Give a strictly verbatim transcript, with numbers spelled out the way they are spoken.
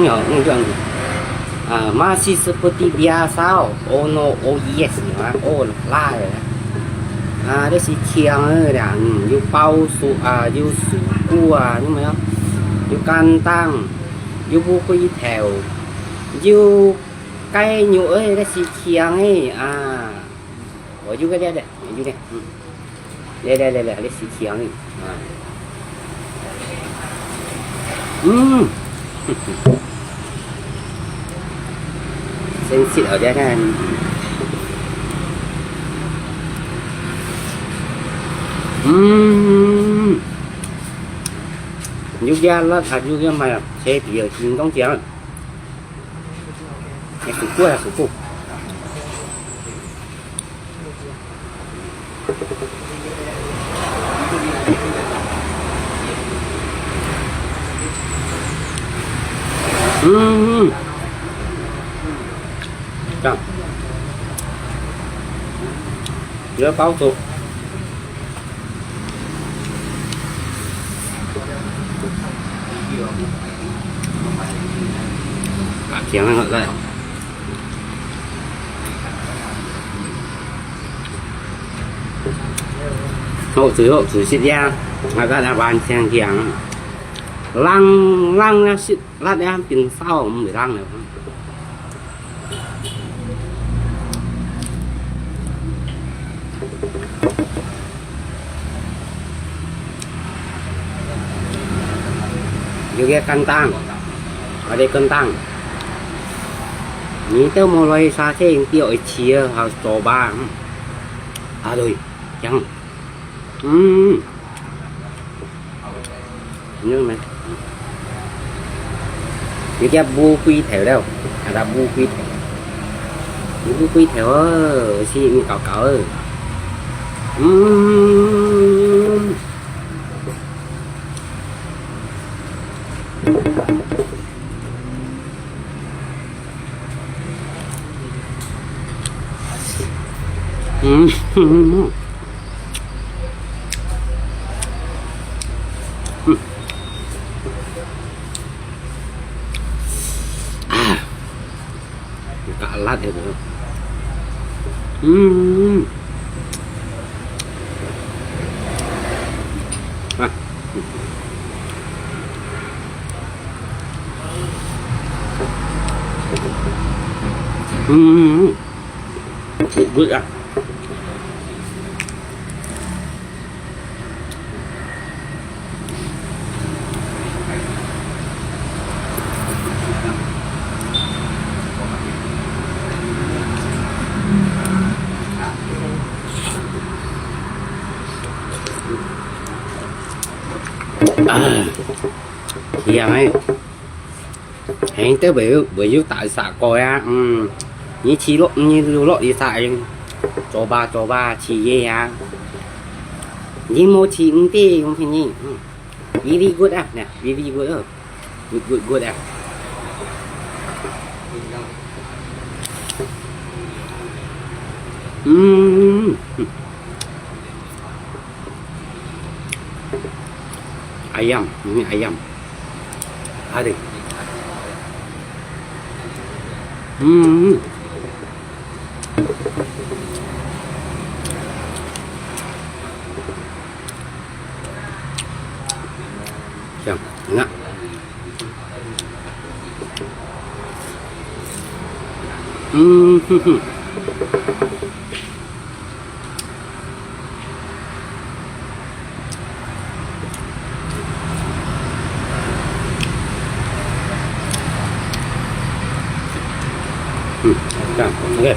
有，嗯，就恁樣。啊，masih seperti biasa, oh no, oh yes，你看，哦，辣个。啊，這係強个啦，嗯，有包粟啊，有薯粿啊，有無有？有乾蛋，有烏龜頭，有雞肉，哎，這係強个啊。哦，有个，有个，有个，嗯。 來來來來，你試試啊你。啊。嗯。先食啊，這看。嗯。有加辣啊，有加麻啊，切皮啊，真當香。哎，薯粿啊，薯粿。 嗯，嗯。這樣。有包住。啊，甜了，來。 好食好食食呀，啊，大家完全一樣。冷，冷啊，食辣啊，變燒，毋會冷了。 有个簡單，啊，你簡單。你都無來沙車，你愛吃啊，好做吧。啊，對，香。嗯。 你看沒？有隻烏龜頭了，啊，隻烏龜頭。有烏龜頭哦，係毋搞搞哦。嗯。嗯，嗯，嗯，嗯。 嗯。啊，有夠辣个。嗯。啊。嗯。嗯，嗯，嗯。 Good啊。啊，香欸。 嘿，都袂有，袂有大沙過啊，嗯，你試落，你落一下，做吧，做吧，試一下。你無試，毋知，我騙你，嗯，very good啊，呢，very good哦，good，good，good啊。嗯，嗯。 Ayam, ini ayam. Ada. Hmm. Siang, enak. Hmm. Hmm, siang, oke.